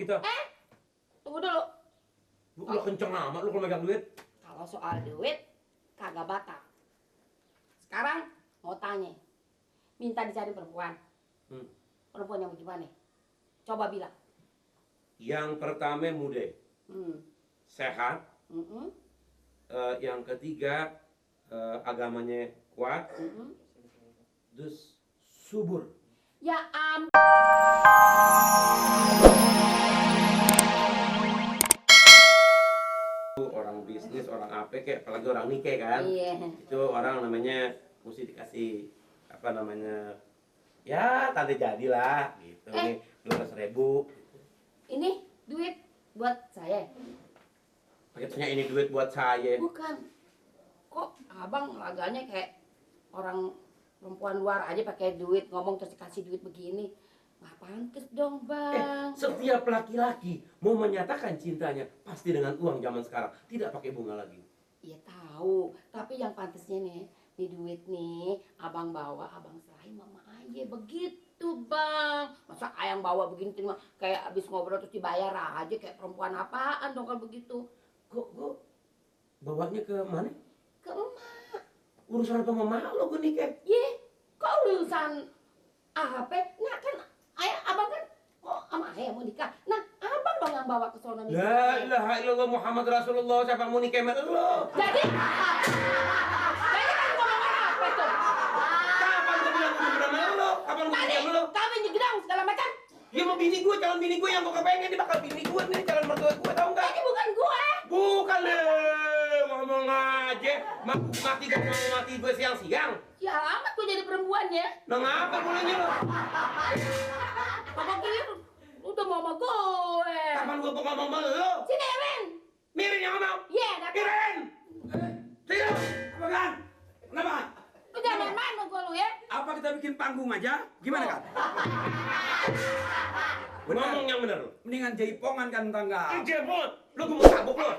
begitu. Tunggu dulu. Lu kenceng amat lu kalau megang duit. Kalau soal duit, kagak batal. Sekarang mau tanya, minta dicari perempuan. Perempuan yang bagaimana? Coba bilang. Yang pertama muda, sehat. Yang ketiga agamanya kuat. Terus subur. Ya Orang bisnis, orang apa kayak, apalagi orang nikah kan. Iya. Itu orang namanya mesti dikasih apa namanya, ya tanda jadilah gitu. Nih 12.000. Ini duit buat saya. Paketnya ini duit buat saya. Bukan. Kok abang laganya kayak orang perempuan luar aja pakai duit, ngomong terus dikasih duit begini. Nggak pantes dong bang. Setiap laki-laki mau menyatakan cintanya pasti dengan uang zaman sekarang, tidak pakai bunga lagi. Iya tahu, tapi yang pantesnya nih duit nih abang bawa, abang serahin mama aja begitu bang. Masa ayang bawa begini terima kayak abis ngobrol terus dibayar aja kayak perempuan apaan dong kalau begitu? Kok bawanya ke mana? Ke emak. Urusan apa sama lo gue nikah? Kok urusan apa? Nah kan abang kan kok sama ayah mau nikah. Nah abang dong yang bawa ke sono nikah. La ilaha illallah Muhammad Rasulullah, siapa mau nikah sama lo? Jadi kan ngomong apa tuh? Kapan gue bilang gue udah sama lo? Kapan gue nikah sama lo? Kami nyegedang segala macam. Ya mau bini gue, calon bini gue yang gue kepengen, dia bakal bini gue nih, calon mertua gue, tau nggak? Ini bukan gue. Bukan deh, ngomong aja. Mati gak mau mati gue siang-siang. Ya amat gue jadi perempuan ya. Nah ngapa bolehnya lo? Papa kira udah mau sama gue. Kapan gue ngomong sama lo? Sini Ren. Mirin yang ngomong. Iya, datang. Mirin! Sini lo, apa kan? Kenapa? Lu jangan main-main sama gue lu ya. Apa kita bikin panggung aja? Gimana kan? Ngomong yang bener lo. Mendingan jaipongan kan tangga. Jebot, lo gue mau tabuk lo.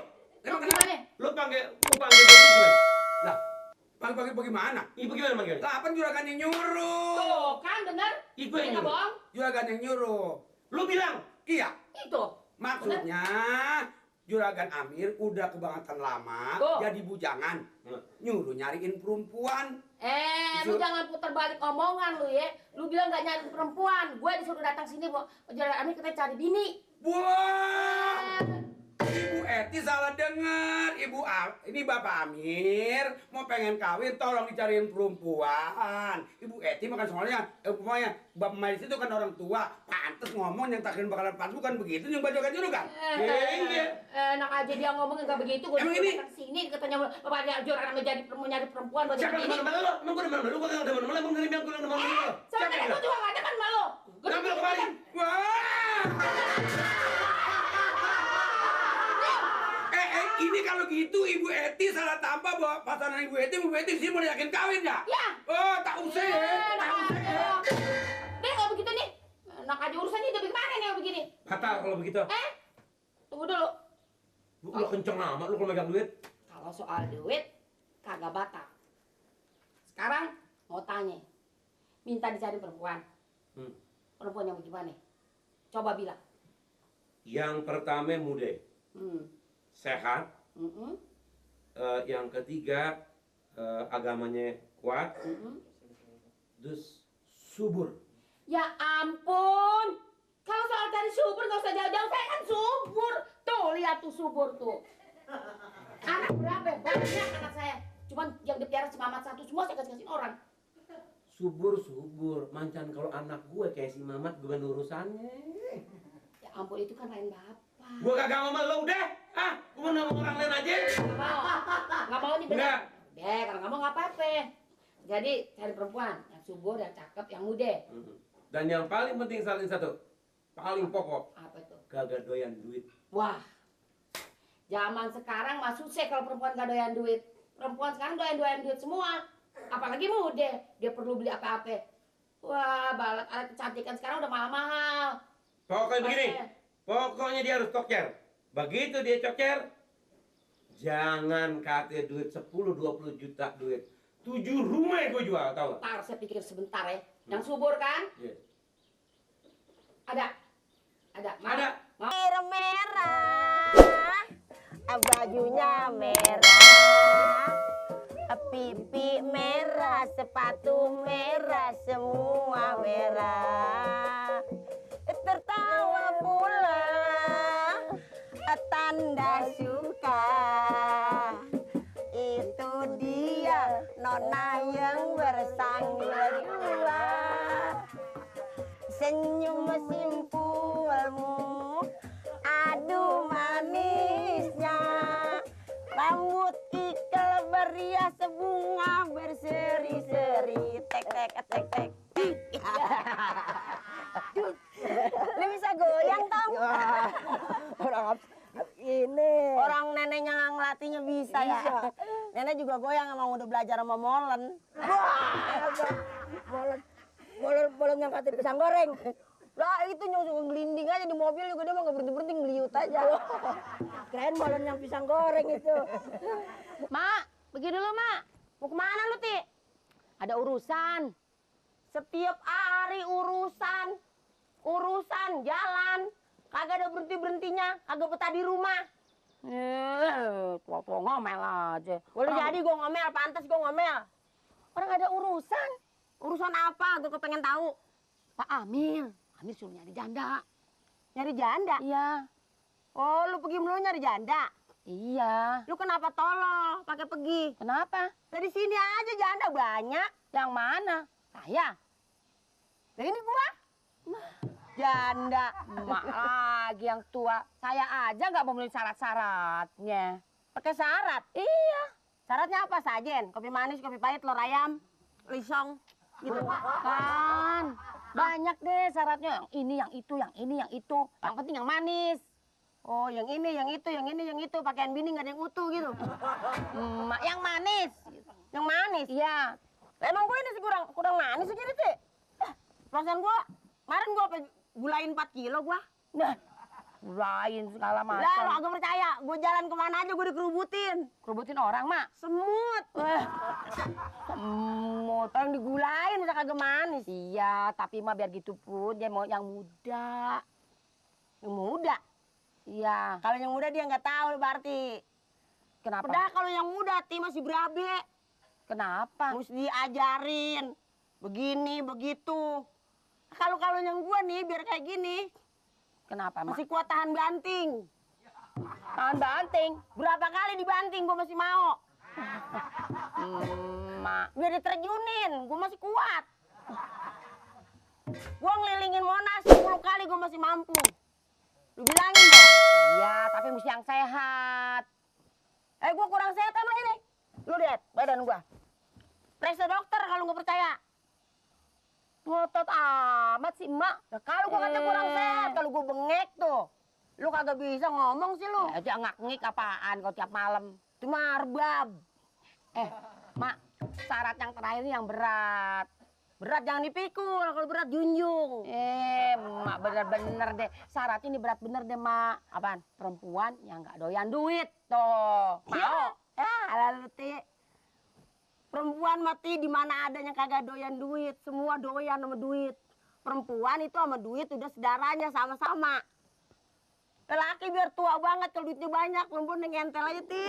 Lu gimana? Lo panggil gue gimana? Lah, pagi-pagi bagaimana? Ibu gimana manggilnya? Lah, apa juragan yang nyuruh? Tuh kan denger. Ibu yang Nggak nyuruh. bohong. Juragan yang nyuruh. Lo bilang? Iya, Itu. maksudnya juragan Amir udah kebangetan lama, Tuh. jadi bujangan. Nyuruh nyariin perempuan. Lu jangan putar balik omongan lu ya. Lu bilang gak nyari perempuan. Gue disuruh datang sini, Bu. Jalan Amir kita cari bini. Wah, Ibu Eti salah dengar. Ini Bapak Amir mau pengen kawin, tolong dicariin perempuan. Ibu Eti makan soalnya, pokoknya Bapak Maris itu kan orang tua, pantes ngomong yang takdirin bakalan pas, bukan begitu yang baju kan kan? Iya. Enak aja dia ngomong gak begitu. Gue Emang disuruh ini? datang sini katanya Bapak Jalan Amir jadi mau nyari perempuan buat Siapa bini. yang demen lo? Emang gue demen lo? Gue gak demen lo, emang gue demen lo. Soalnya gue juga gak demen sama lo. Ngambil kemarin. Wah! Ini kalau gitu Ibu Eti salah tambah bahwa pasangan Ibu Eti sih mau yakin kawin ya? Ya. Oh, tak usah ya. Tak usah ya. Deh kalau begitu nih. Enak aja urusannya udah bagaimana nih begini. Batal kalau begitu. Tunggu dulu. Lu kenceng amat lu kalau megang duit. Kalau soal duit, kagak batal. Sekarang mau tanya, minta dicari perempuan. Perempuan yang bagaimana? Coba bilang. Yang pertama muda, sehat. Yang ketiga agamanya kuat. Terus subur. Ya ampun, kalau soal cari subur gak usah jauh-jauh, saya kan subur. Tuh, lihat tuh subur tuh. Anak berapa? Banyak anak saya. Cuman yang dipiara si Mamat satu, semua saya kasih-kasihin orang. Subur. Mancan kalau anak gue kayak si Mamat, gue urusannya. Ya ampun, itu kan lain bapak. Gue kagak mau sama lo udah. Gue mau sama orang lain aja. Gak mau nih bener. Enggak. Deh, kalau gak mau gak apa-apa. Jadi cari perempuan yang subur, yang cakep, yang muda. Dan yang paling penting saling satu, paling pokok, Apa tuh? kagak doyan duit. Wah, zaman sekarang mah susah kalau perempuan gak doyan duit. Perempuan sekarang doyan duit semua. Apalagi muda, dia perlu beli apa-apa. Wah, balat alat kecantikan sekarang udah mahal-mahal. Pokoknya begini, pokoknya dia harus coker. Begitu dia coker, jangan kate duit 10-20 juta duit. 7 rumah gue jual, tau gak? Ntar saya pikir sebentar ya. Yang subur kan? Iya. Ada. Ada. Ada. Merah, bajunya merah, pipi merah, sepatu merah, semua merah. Tertawa pula, tanda suka. Itu dia nona yang bersanggur dua. Senyum simpulmu, aduh manisnya. Rambut ikal berias bunga berseri-seri. Tek tek tek tek. Lu bisa goyang tau? Orang neneknya ngelatihnya bisa ya. Nenek juga goyang, emang udah belajar sama Molen. Molen yang kata pisang goreng. Lah itu nyusul gelinding aja di mobil juga dia mah nggak berhenti ngeliut aja. Keren Molen yang pisang goreng itu. Mak, pergi dulu, Mak. Mau kemana lu, Ti? Ada urusan. Setiap hari urusan jalan. Kagak ada berhentinya, kagak betah di rumah. Tua-tua ngomel aja. Boleh jadi gua ngomel, pantas gua ngomel. Orang ada urusan. Urusan apa? Gua kepengen tahu. Pak Amir suruh nyari janda. Nyari janda? Iya. Oh, lu pergi melulu nyari janda? Iya. Lu kenapa tolol pakai pergi? Kenapa? Dari sini aja janda banyak. Yang mana? Saya. Nah, ini gua. Janda. Mak lagi yang tua. Saya aja nggak memenuhi syarat-syaratnya. Pakai syarat? Iya. Syaratnya apa, Sajen? Kopi manis, kopi pahit, telur ayam, lisong, gitu. Kan. Banyak deh syaratnya. Yang ini, yang itu, yang ini, yang itu. Yang penting yang manis. Oh, yang ini, yang itu, yang ini, yang itu. Pakaian bini nggak ada yang utuh gitu. Mak yang manis. Yang manis? Iya. Emang gue ini sih kurang manis segini sih. Perasaan gue, kemarin gue gulain 4 kilo gue. Nah, lain segala macam. Lah, lo agak percaya. Gue jalan kemana aja gue dikerubutin. Kerubutin orang, Mak. Semut. Semut. Orang digulain masa kagak manis. Iya, tapi mah biar gitu pun dia mau yang muda. Yang muda? Iya. Kalau yang muda dia nggak tahu berarti. Kenapa? Udah kalau yang muda Ti masih berabe. Kenapa? Mesti diajarin. Begini, begitu. Kalau yang gua nih biar kayak gini. Kenapa, Mak? Masih kuat tahan banting. Tahan banting. Berapa kali dibanting gua masih mau. Mak. Biar diterjunin, gua masih kuat. Gua ngelilingin Monas 10 kali gua masih mampu. Lu bilangin dong. Iya, tapi mesti yang sehat. Gua kurang sehat emang ini. Lu lihat badan gua. Periksa dokter kalau nggak percaya. Ngotot amat sih, Emak. Nah, kalau gua kata kurang sehat, kalau gua bengek tuh. Lu kagak bisa ngomong sih lu. Dia ngak-ngik apaan kalau tiap malam. Itu marbab. Mak, syarat yang terakhir ini yang berat. Berat jangan dipikul, kalau berat junjung. Mak bener-bener deh. Syaratnya ini berat bener deh, Mak. Apaan? Perempuan yang nggak doyan duit. Tuh, mau? Lalu Ti. Perempuan mati di mana adanya kagak doyan duit, semua doyan sama duit. Perempuan itu sama duit udah sedaranya sama-sama. Lelaki biar tua banget kalau duitnya banyak, lembur ngentel aja Ti.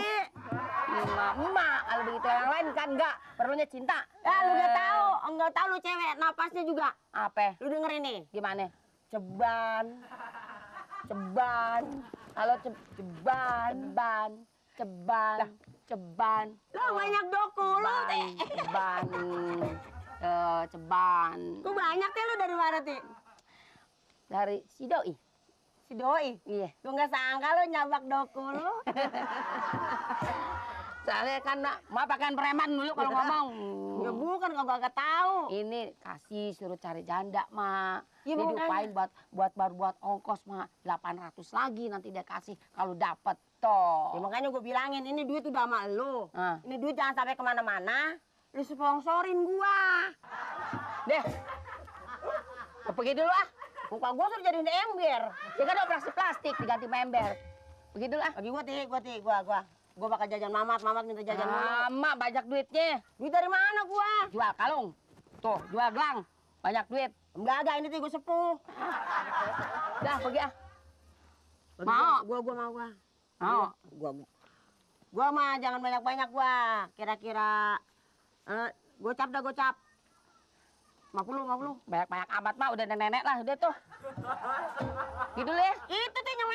Emak, kalau begitu yang lain kan enggak. Perlunya cinta. Ya lu enggak tahu lu cewek, napasnya juga. Apa? Lu denger ini. Gimana? Ceban. Kalau ceban. Lu banyak doku lu Ti. Ceban. Kok banyak Ti lu dari mana Ti? Dari si Doi. Si Doi? Iya. Lu nggak sangka lu nyabak doku lu. Soalnya kan Mak pakaian preman dulu kalau ngomong. Ya bukan, kagak tahu. Ini kasih suruh cari janda, Mak. Ya, dia makanya. diupain buat ongkos, Mak. 800 lagi nanti dia kasih kalau dapet toh. Ya makanya gue bilangin ini duit udah sama lu. Ah. Ini duit jangan sampai kemana-mana. Lu sponsorin gua. Deh. Pergi dulu ah. Muka gua suruh jadiin ember. Ya kan operasi plastik diganti member. Pergi dulu ah. Bagi gua Gua bakal jajan mamat minta jajan mulu. Mak banyak duitnya. Duit dari mana gua? Jual kalung. Tuh, jual gelang. Banyak duit. Enggak, ini tuh gue sepuh. Dah, pergi ah. Mau. Mau. Gua mau. Mau. Gua mah jangan banyak-banyak gua. Kira-kira gocap. 50. Banyak-banyak amat mah udah nenek lah udah tuh. Gitu deh. Itu tuh yang